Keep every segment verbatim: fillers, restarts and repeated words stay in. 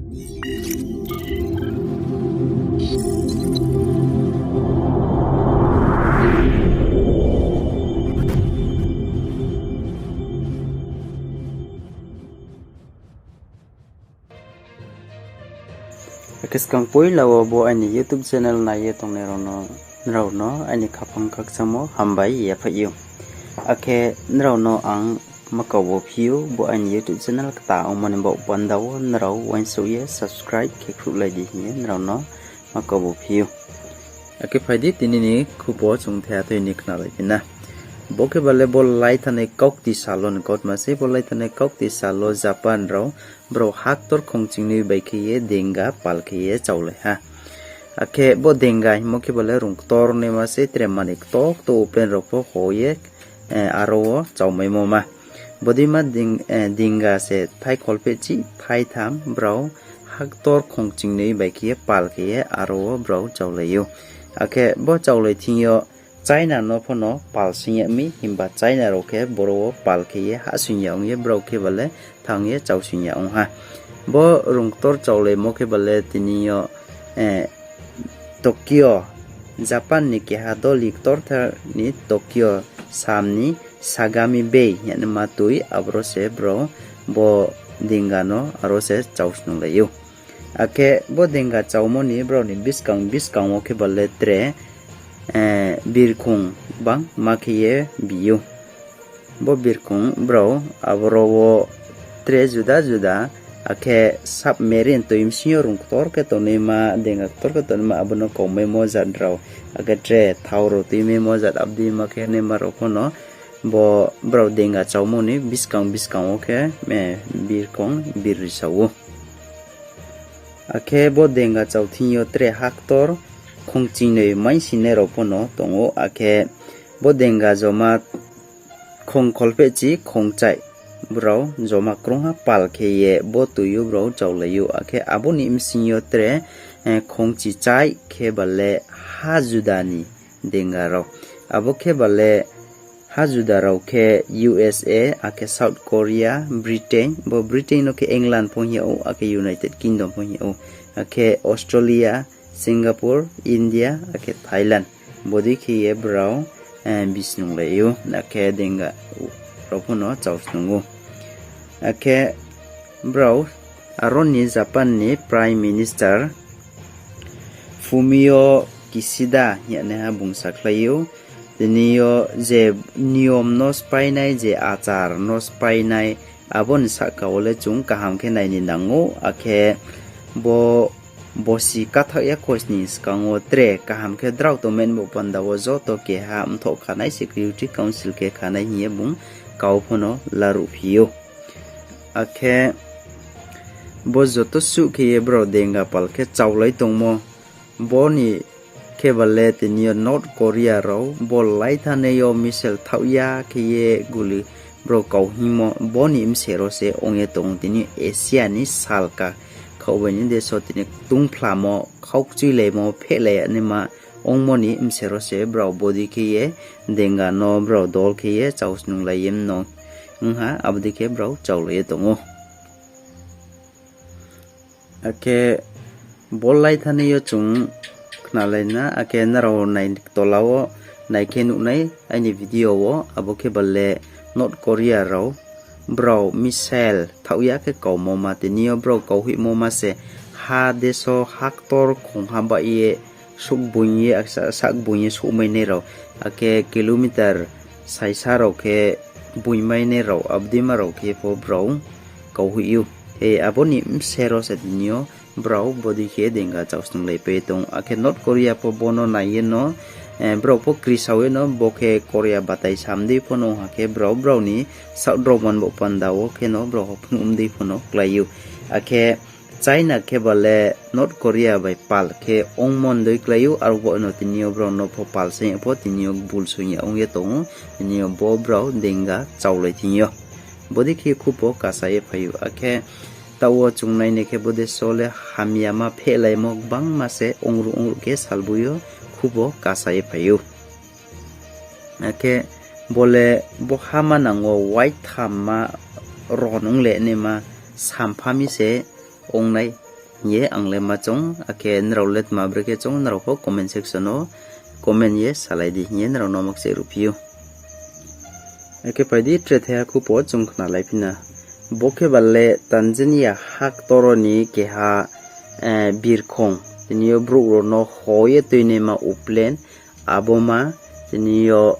Akhe skang poila wo bo aini YouTube channel nai ye tongnai rao no, nrao no aini khaphang khakchangmo hambai yaphaih ou. Akhe nrao no ang ma kau wo phi ou, bo aini YouTube channel kta ongmo ni baoh panda wo nrao uaingsouh ye subscribe khe khruhlai di hing ye nrao no ma kau wo phi ou. Akhe phai di, tini ni khupo chung thaiha thoi ni khnalai phi na. Bo khe ba le bo laithanai kaukti sal wo ni kautma sei, bo laithanai kaukti sal wo Japan rao brao haktor khongchingnoi bai khe ye denga pal khe ye chaolai ha. Akhe bo denga hingmo khe ba le rung ktor naima sei, tre manoi ktor ktor open rao pho ho ye, eh, aro wo chaumaimo ma. Bodeima ding-, eh, denga se thai kholphehchi, thaitham brao haktor khongchingnoi bai khe ye pal khe ye aro wo brao chaolai ou. Akhe bo chaolai thing yo China no pho no pal sing ya mi, himba China rao khe boro wo pal khe ye hahsoing ya ong ye, brao khe ba le thanng ye chaosoing ya ong ha. Bo rung ktor chaolaimo khe ba le tini yo, eh, Tokyo, Japan ni keha doli ktorther ni Tokyo sam ni Sagami Bay hing ye naima toi, aboro se brao bo denga no aro se chaosnunglai ou. Akhe bo denga chaumo ni brao ni buskang buskang wo khe ba le tre, eh, birkhong bangma khe ye bi ou. Bo birkhong brao aboro wo tre juda juda, akhe submarine toi bsing yo rung ktor khe tongnaima, denga ktor khe tongnaima, abo no kaumaimo jat rao, akhe tre thao rao tuimaimo jat, abo deima khe naima rao pho no bo brao denga chaumo ni buskang buskang wo khe, eh, birkhong birri sa ou. Akhe bo denga chau thing yo tre haktor khongchingnoi mainsinai rao pho no tong ou, akhe bo denga joma khong kholphehchi khongchai brao joma krungha pal khe ye bo toi yo brao chaolai ou, akhe abo ni bsing yo tre, eh, khongchichai khe ba le ha juda ni denga rao. Abo khe ba le ha juda rao khe U S A, akhe South Korea, Britain, bo Britain no khe England pho hing yag ou, akhe United Kingdom pho hing yag ou, akhe Australia, Singapore, India, akhe Thailand. Bodei khe ye brao, eh, bisnunglai ou, akhe denga rao pho no chaosnung ou. Akhe brao aro ni Japan ni Prime Minister Fumio Kishida hing ye naiha bung sakhlai ou, tini yo je niyom no spáinai, je achar no spáinai, abo ni sahka wo le chung kaham khe nai ni nang ou, akhe bo bosi kathaoh ya khosning skang wo tre kaham khe drao tongmai ni bo panda wo joto keha mthoh khanai, Security Council khe khanai hing ye bung kau pho no laruhphi ou. Akhe bo joto suh khe ye brao denga pal khe chaolai tongmo, bo ni khe ba le tini yo North Korea rao bo laithanai yo missile thaoh ya khe ye guli brao kau hingmo, bo ni bsero se ong ye tong ou tini Asia ni salka khaoh bai ni deso tini tungphlamo, khaukchuilaimo, phehlai ya naima ongmo ni bsero se brao bodei khe ye denga no brao dol khe ye chaosnunglai ye mno ong ha, abo dei khe brao chaolai ye tong ou. Akhe bo laithanai yo chung khnalai na, akhe nrao nai tola wo nai khe nuhnai aini video wo, abo khe ba le North Korea rao brao missile thaoh ya khe kaumo ma, tini yo brao kauhoihmo ma se ha deso haktor khongha baih ye souhboing ye, sak boing ye souhmainai rao, akhe kilometer saisa rao khe boingmainai rao, abo deima rao khe pho brao kauhoih ou. He abo ni bsero se tini yo brao bodei khe denga chaosnunglaipai tong ou. Akhe North Korea pho bo no nai ye no, eh, brao pho kri sao ye no, bo khe Korea batai sam dei pho no ong ha khe brao brao ni saoh drao man bo panda wo khe no brao ho phnuh mdei pho no klái ou. Akhe China khe ba le North Korea bai pal khe ongmo ndei klái ou, aro bo no tini yo brao no pho pal se pho tini yo bul soing ya ong ye tong ou, tini yo bo brao denga chaolai thing yo. Bodei khe khupo kasa ye phai ou, akhe taoh wo chung nai nai khe bo deso le hamyama phehlaimo gbangma se ongruh ongruh khe salboi yo, khupo kasa ye phai ou. Akhe bo le bo ha manang wo waithamma ron ong le naima sampha mi se ongnai hing ye ang le ma choung, akhe nrao le tma brekhe choung, nrao pho comment section wo comment ye salai di hing ye nrao no ma kcheh ruhphi ou. Akhe phai di, tre thaiha khupo chung khnalaiphi na. Bo khe ba le Tanzania ha ktor wo ni keha birkhong, tini yo brouh rao no ho ye tuinaima upland, abo ma tini yo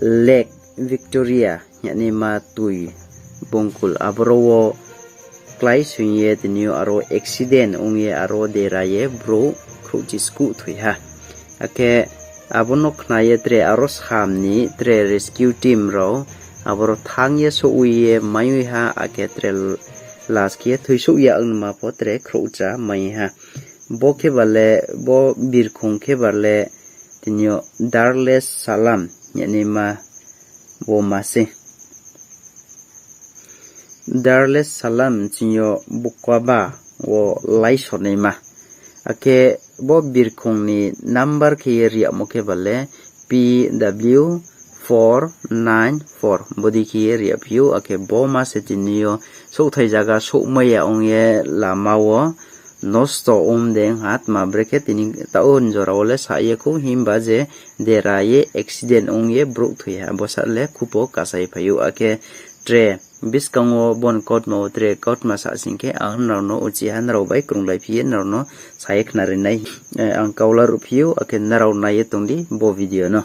Lake Victoria hingnaima toi bungkul, aboro wo klái soing ye tini yo aro accident ong ye aro dera ye brouh khrouhchi skuh thoi ha. Akhe abo no khna ye tre aro sam ni tre rescue team rao aboro thanng ye souh ye mai ha, akhe tre last khe thoisouh ya ongnaima pho tre khrouhcha mai ha. Bo khe ba le, bo birkhong khe ba le tini yo Dar es Salaam hingnaima bo ma se. Dar es Salaam ching yo Bukoba wo láisonaima. Akhe bo birkhong ni number khe ye ri yagmo khe ba le P W four nine four, bodei khe ye ri yagphi ou. Akhe bo ma se tini yo souhthai zaga souhmai ya ong ye lama wo nosto ong de ong ha, tma brekhe tini taoh jora wo le sa ye khou, himba je dera ye accident ong ye brouh thoi ha, bo sa le khupo kasai phai ou. Akhe tre buskang wo bo ni kautma wo tre kautma sa sing khe ang nrao no uchiha nrao bai krunglaiphi ye nrao no sa ye khnari nai, ang kau laruhphi ou, akhe nrao nai ye tong di bo video no.